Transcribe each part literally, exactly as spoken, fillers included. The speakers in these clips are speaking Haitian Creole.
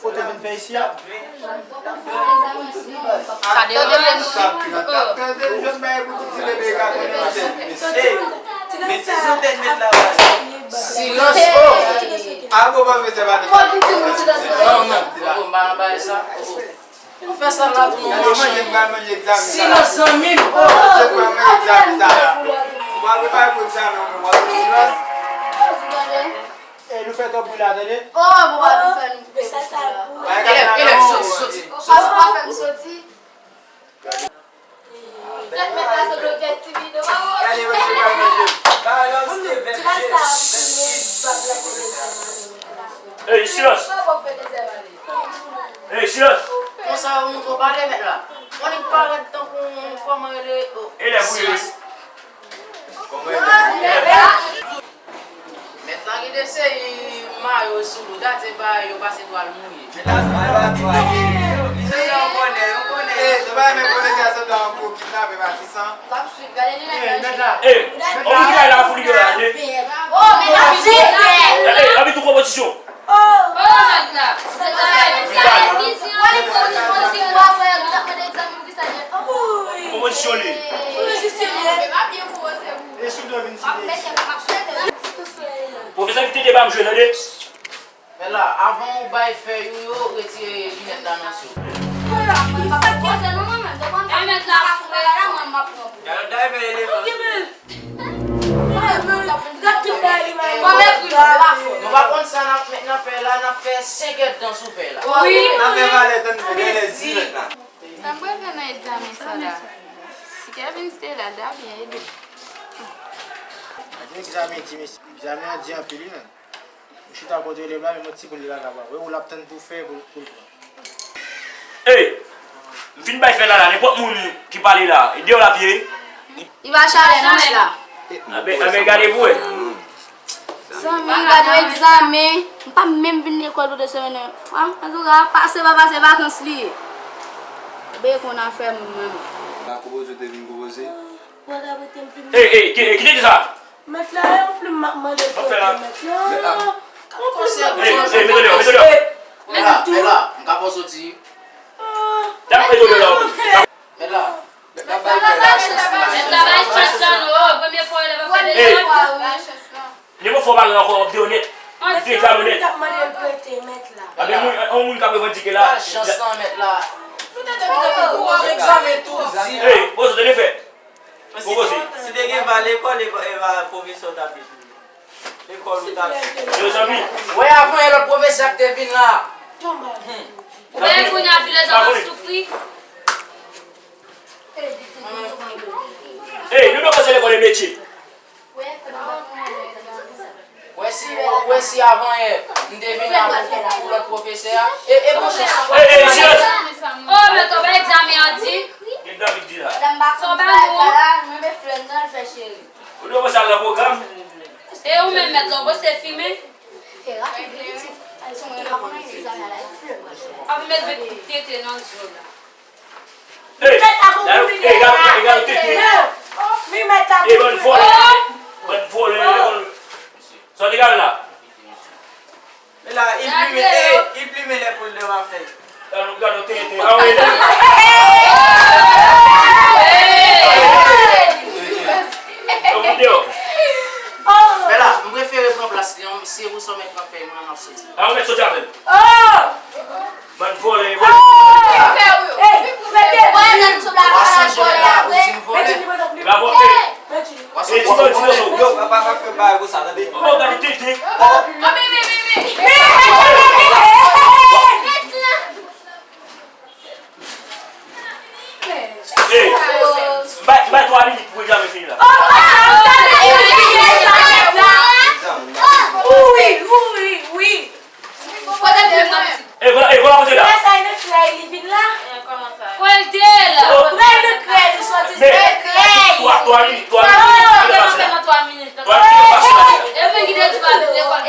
Foto vin fè isi a. Sa deranj. Tande, jèn bagay pou tout ti bebe ka konnen yon tèt. Mesye, mete sou tèt mèt la baz. Silans, oh! A bon, pwofesè pa te. Non, non, poko m pa nan bagay sa. Nou fè sa la tou, nou mache. Silans, zanmi m. Ou pral prepare pou egzamen, ou pral prepare pou egzamen, ou pral silans. E nou fè twòp bri la, tande? Oh, bon, pa vin fè nou koupe bouch nou la. Elèv, elèv, soti, soti, soti. Ou pa fè m soti. Tèt mèt la sanble yon tèt tibidon. Gade, mesye, gade, mesye. Ti la sa ap vini, bab la. Ey, silans! Ey, silans! Konsa yo montre w pale, mèt la. Mwen li parèt tankou kòman rele, oh, elèv, wi, wi. Silans. Mèt la gen de seri mayo sou do, gade se pa yo pase twal mouye. Mèt la se pa twal. Mesye, yo konnen, yo konnen. Eh, se pa menm pwofesè a sanble yon gwo kidnapè matisan. L ap swiv, gade li nèg la. Eh, mèt la. On moun ki bay la foul yo la, tande. Oh, men l ap vin fè. Gade, l ap vin tou konpetisyon. Oh, mèt la. Mèt la. Konpetisyon li. Pwofesè kite deba m jwe, tande. Men la, avan ou bay fèy ou yo, retire linèt la nan sou. Mwen pa konn koze non, mwen menm. Depi mwen pa konn koze la, mwen, m ap pran pou. Mwen mèt wi, mwen pa fò. Nou pa konn sa n ap met nan fèy la, n ap fè senkèdtan sou fèy la. Wi. N ap fè valè tann fè valè dirèk la. Sa m pral fè nan egzamen sa la? Si Kevin te la, l ta byen ede m. Egzamen di, mesye. Egzamen an di anpil, wi, menm. Ou chita kote elèv la, menm yon ti boul li pa ka pran. Wè ou l ap tann pou fè pou, pou l pran. Ey! M fin bay fè la la, nenpòt moun ki pale la, e deyò l ap ye. Li pa chalè non, mèt la. Anben, anben, gade pou wè. Zanmi, gade yon egzamen. M pa menm vin lekòl pou de semèn nan. Antouka, pase pa pase, vakans li ye. Byen konn afè m menm. Pa konpoze, te vin konpoze. Ey, ey, ki, ki te di sa? Mèt la, e yon plim m ap mande l prete mèt la. Mèt la. Yon plim m ap mande l prete mèt la. Mèt la, mèt la, m ka fè w soti. Mèt la, mèt la, bay fè la chans la. Mèt la, bay chans la, non. Premye fwa, elèv ap fè dezòd. Nenpòt fwa w pale ankò, w ap de onèt. Ou te egzamen onèt. Mèt la, m t ap mande l prete mèt la. Anben, moun, yon moun k ap revandike la. Bay chans lan, mèt la. Nou te tande pou w egzamen tou, di. Ey, poze, tande fè. Si, si te gen va lekòl, lekòl, e va pwofesè w t ap vin. Lekòl ou t ap vin. Yo, zanmi. Wè avan yè lòt pwofesè k te vin la. Ou wè kounye a filozòf ap soufri. Ey, nou menm se lekòl e metye. Wè si, wè si avan yè m te vin la pou, pou lòt pwofesè a. E, e bon chans. Ey, ey, silans. Oh, mèt, ou pa egzamen an di. Ki David di la? Sa w pa nou. Ou dwe pase al nan pwogram. E ou menm mèt la, ou pase fimen. Fè rapid, wi, pitit. Al son moun pa konnen egzamen la, e flè. Ap met vèt tete nan zòn la. Ey, gade, ey, gade, gade, tete. Ey, bann vòlè. Bann vòlè, lekòl. Sa w te gade la? Men la, il plume, eh, il plume les poules de ma fèy. Gade, gade, tete. Ah, wi, la. Yo, moun deyò. Men la, m prefere pran plas li an, se ou sa w mèt pran fèy mwen an, m ap soti. Ah, ou mèt soti avè m. Bann vòlè, vòlè. Ey, mete. Wa sonje la, ou di m vòlè. Bravo, ey. Wa sonje la. Yo, papa, pa fè bagay konsa, tande. Oh, gade tete. Ey, m bay, m bay twa minit pou egzamen fini la. Wi, wi, wi. Kote vin nan pitit? E vòlè, e vòlè kote la? Lè sa, e nan krèy li vin la. Kòman sa? Kwèl te la. Krèy li, krèy li soti, se krèy. Twa, twa minit, twa minit. Twa minit, twa minit. Epi ki te di pa vin lekòl.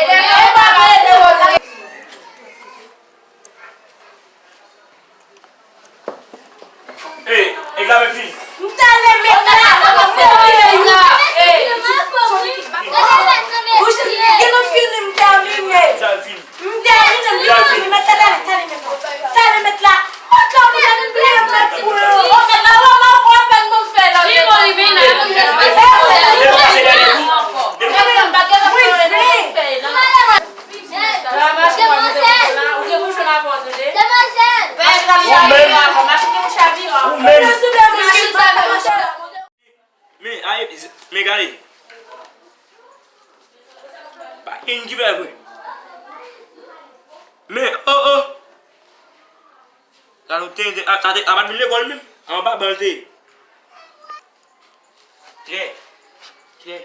Inn ki fè vre. Men, o, o! Sa nou te, te, a, sa te, a pa t vin lekòl menm. Anba ban l te ye. Trè, trè.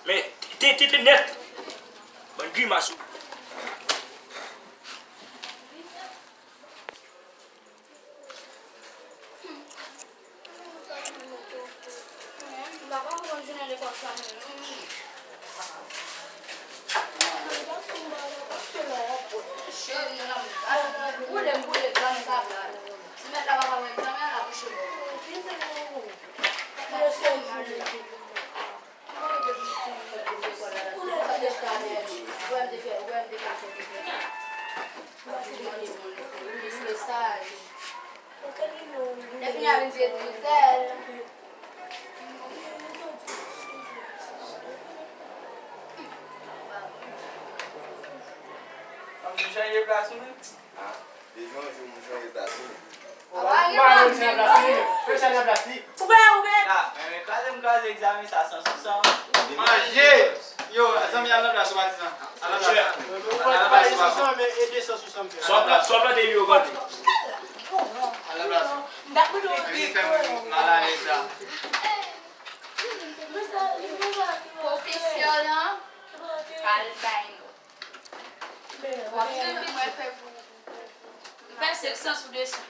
Men, te, te, te nèt. Bann grimas ou. M pa konprann jounen lekòl sa menm non. Boule m boule grann sa la. Ti mèt la pa pral egzamen an, l ap kouche bò. Lèfini a vin se etizèl. Ou chanje plas ou menm? Ah, depi yon jou m chanje plas ou menm. Ou pa, ou pa wè m chanje plas li menm. Ou chanje plas li. Ou wè, ou wè. Ah, men, men kraze m kraze egzamen sa san sou san. Manje! Yo, zanmi, al nan plas ou, Matisan. Al nan plas ou. Ou pa, ou pa, san sou san, men e de san sou san m fè. Sòp la, sòp la te yo gòt. Al nan plas ou. Li fè m malalèz la. Pwofesè lan, al bay nòt. W ap swiv li, mwen fè pou ou. M fè senk san sou de san.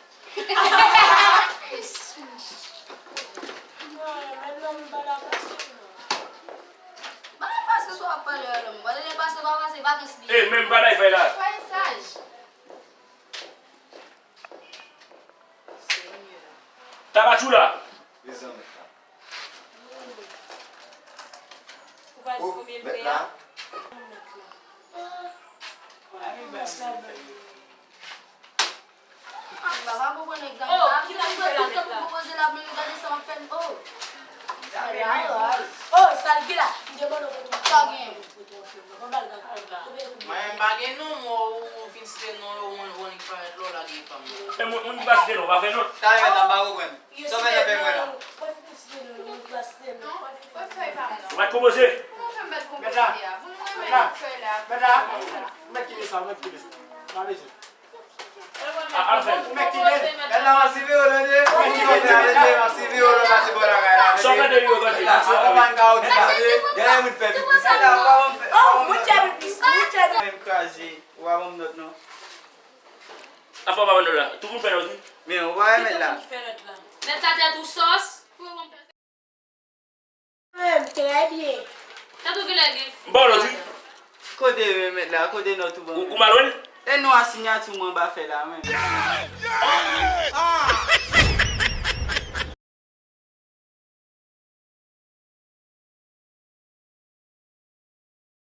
Ba la pase sou ap pale a lòm. Pale lè pase pa pase, vakans li ye. E, menm bagay fè la. Soyez sage. Senyè. Tapatchoula. Prezan mèt la. Ou pa di konbyen l fè a? M pa konprann egzamen sa. Oh, sa l gen la? M te ban nou kontou. Sa gen. Mwen, m pa gen non, mwen, ou, ou fin site non, yo, moun, moun ki parèt lò la, gen pa mwen. E moun, moun ki pa site non, pa fè non. Talè mèt la, m pa konprann. Sa mèt la fè mwen la. Ou pa t konpoze? Mèt la. Mèt la. Mèt la. Mèt kite sa, mèt kite sa. Pa bezwen. A, ap fè. Mèt kite. Mèt la, m ap siveye w, tande. Mèt kite. M ap siveye w, m ap siveye w, m ap siveye w. Sa w tande, yo, tande. Mèt la, sa w pa ka di, tande. Dèyè moun fè pipi. Mèt la, pa ban m fè. Oh, moun fè pipi, moun fè pipi. Mwen kraze. Ou pa ban m nòt, non. Afè w pa ban nòt la. Tout moun fè nòt, wi. Men, ou pa wè mèt la. Mèt la tèt ou sòs. Mwen, trè byen. Tèt ou genlè gen fi. M ba w nòt, wi. Kote, men, mèt la? Kote nòt ou ban mwen? Ou mal wè l? E non a siyati mwen anba fè la, men. Ah!